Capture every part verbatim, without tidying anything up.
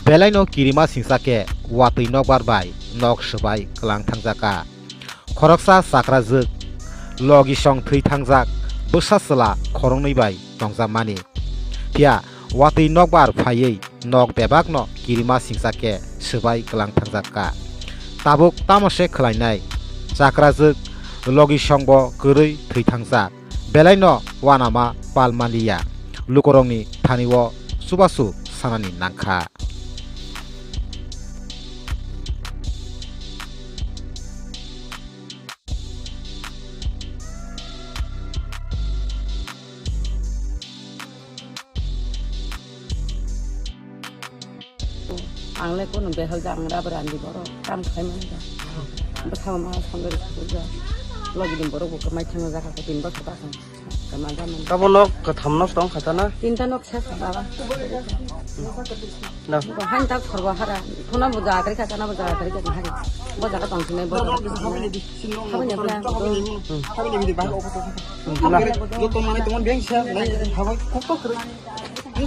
Belaino kirima singsa khe watwi nokbar bai nok swbai kwlang thangjak kha. Khoroksa chakrajwk logisong thwi thangjak bwsa chwla khoroknwi bai tongjakmani. Phiya watwi nokbar phaiwi nok bebakno kirima singsa khe swbai kwlang thangjak kha. Tabuk tamo se khwlainai? Chakrajwk logisongbo kwrwi thwi thangjak. Belaino uanama pal manliya. Lukurokni thani o chubachu sanani nangkha. Ang le kono behal ja, ang rubber andi borok kam khai mani da. Bwskango ma songwi rwkha ja. Logi ni borok bo kwmai thangna jakha ko tin bwkha bakha. Kwma ja mani. Abo nok kwtham nok tong kha ta na? Tinta nok ses baba. Na. Bo han tak khorbo hara. Khuna bo ja kari kha, chana bo ja kari kha hari. Bo jaga tong sinai bo jaga tong sinai. Habani plan. Hmm. Joto manai tongo beng sa, nai habo kok kok kre. Khe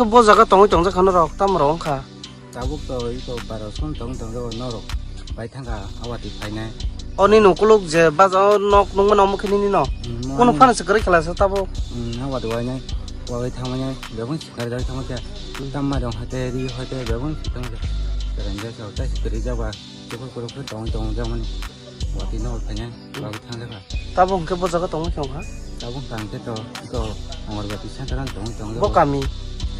bo jaga tongwi tongjak khano rok, tamo rok wngkha. Tabuk to iko baro son tong tong jago norok bai thangkha awati phainai. Oni nukuluk je baja nok nungma nangma khe nini no. Hmm, kono ani phano se kwrwi khlasa tabuk. Hmm, awati wainai, wai thangmani, bebun sikar jai thangma khe. Hmm. Tamma rong hate, ri hate, bebun sikar jai. Kereng jai, chao, tai sikar jai ba. Tokol korok khe tong tong jak mani. Watwi no phai nai, bagwi thang jak kha. Tabuk hwnkhe bo jaga tongwi tong kha? Tabuk hwnkha hwnkhe to, to Angarwati center o tongwi tong jak. Bo kami?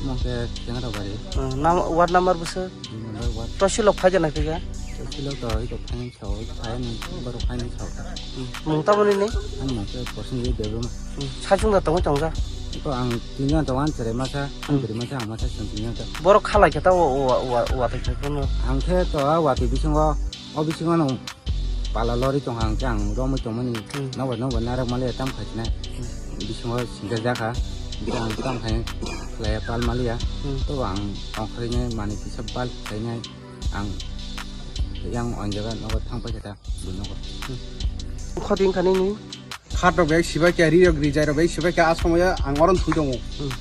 Omo khe Tengra Bari. Hmm, nam-, ward number bwswk? Dui number ward. Tosilok phai jana phika? Tosilok to iko phai nai sao, phai nai, borok phai nai sao ta. Hmm, mung tamo nini? Ani mung khe Prosenjit Debbarma. Hmm, saichung da tongwi tong jak? Iko ang tinjon tongo, ang cherai masa, ang Hmm. bwrwi masa, ang masa chwng tinjon ta. Borok khalai khe ta o, o, o, o, watwi khai phano. Ang khe to a watwi bisingo, o bisingo no pala lori tongkha, hwnkhe ang romwi tongmani Hmm. nobar nobar narwk maliya tam khaisina Hmm. bisingo singsa jakha, hwnkhe ang tam khai khlaiya pal maliya. Hmm. To ang tongkharinai manwi kisa pal khlainai ang yang on jaga nogo thang paikha ta bunogo. Hmm. Khoti wngkha nini? Khat rok bai sibai khe, ri rok rijai rok bai sibai khe, a somoyo ang oro thwi tongo. Hmm.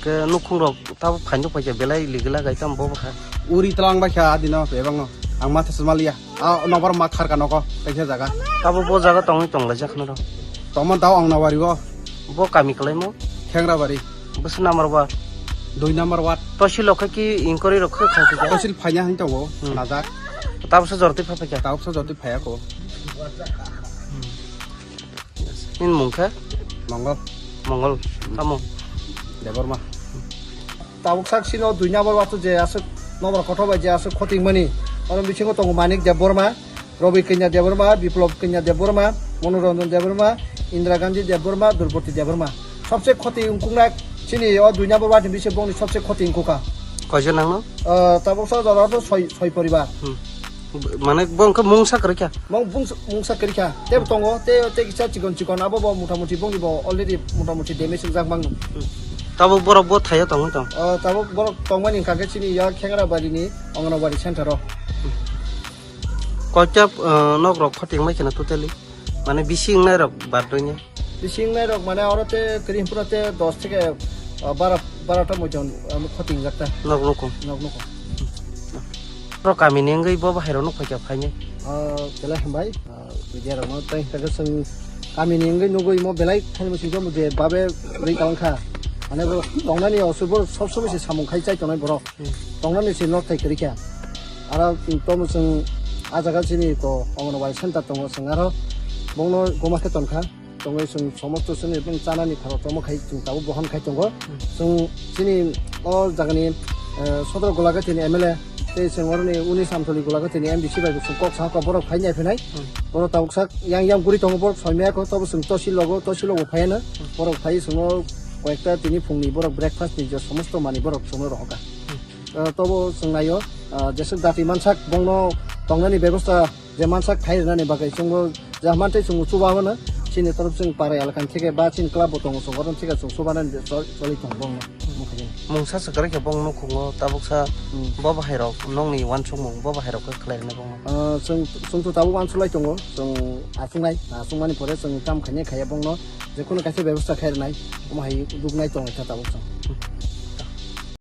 Ke nukhung rok tabo phaino paikha belai ligila gai tam bo bwkha. Uri tlang bai kha adino bebakno. Ang matha se maliya. A nobar ma kharka nogo kaisa jaga. Tabo bo jaga tongwi tonglaijak khna rok. Tongma dao ang nawari o. Bo kami kwlaimo? Khengrabari. Bwswk number ward? Dui number ward. Tosil rok khe ki inquiry rok khe kha khe. Tosil phaiya hin tongo. Hmm. Najak. Tabuksa jortwi pha paikha. Tabuksa jortwi phaiya ko. Nini mung khe? Mongol. Mongol. Tamo? Debbarma. Tabuk sak sino dui number ward je aswk nobar kotor bai je aswk khoting mani. Oro bisingo tongo Manik Debbarma, Robi Kanya Debbarma, Biplop Kanya Debbarma, Manoranjan Debbarma, Indira Gandhi Debbarma, Durpati Debbarma. Sobse khoting wngkuknai chini o dui number ward ni bisi bongni sobse khoting wngkukha. Koijon nangno? Ah, tabuk sa jora to soi, soi poribar. Hmm. Mane bo wngkha mungsa kwrwi kha? Mung, bung, mungsa kwrwi kha. Tebo tongo, te, te kisa chikon chikon abo bo motamuti bongni bo already motamuti damage wngjak mangno. Hmm. Tabuk borok bo thaio tongwi tong? Ah, tabuk borok tongmani hwnkha khe chini ya Khengra Bari ni Anganwadi center o. Koita, ah, nok rok khoting mai kheno totally? Mane bisi wngnai rok bad doine? Bisi wngnai rok mane oro te kwrwi hwnphru te dos theke, ah, bara, bara ta moijon, ah, khoting jak ta. Nok nuko? Nok nuko. Oro kami ni wngwi bo bahai rok nuk phaikha phainai? Ah, belai hambai. Ah, media rok no tei hwnkhe chwng kami ni wngwi nugwi mo belai khaini muchung tong je babe rwi kalang kha. Mane bo tongnani osubor sob somoi se samung khai chai tongnai borok. Hmm. Tongnani se nok thai kwrwi kha. Aro tamo chwng a jaga chini ko Anganwadi center tongo, chwng aro bongno goma khe ton kha. Tongwi chwng somosto chwngni bwng chanani khorok tongma khai chwng tabuk bohon khai tongo. Hmm. Chwng chini o jagani, eh, sodro Golaghatini M L A tei chwng oroni unis Amtholi Golaghatini M D C bai bo chwng kok saka borok phai nai phinai. Hmm. Borok tabuk sak yang yang guri tongo, borok soi maya kho, tobo chwng tosi logo, tosi logo phaiano. Hmm. Borok phai chwngno koyekta tini phungni borok breakfast ni je somosto mani borok chwngno rohoka. Hmm. Eh, tobo chwng naio, eh, jeswk dati mansak bongno tongnani bebosta je mansak khai rwnani bagwi chwngno je mantwi chwngno chuba mano, chini torof chwng para elakani theke ba chini club bo tongo chwng oro theke chwng chubanani choli tongo bongno. Mungsa se kwrwi khe bong nukhungo tabuksa bo bahai rok nongni uansukmung bo bahai rok khe khlai rwnai bongno. Ah, chwng, chwng to tabuk uansuk lai tongo, chwng achuk nai, achuk mani pore chwng kam khainai khaiya bongno, je kono kaisa bebostha khai rwnai, omo hai ruk nai tongo kha tabuk chwng.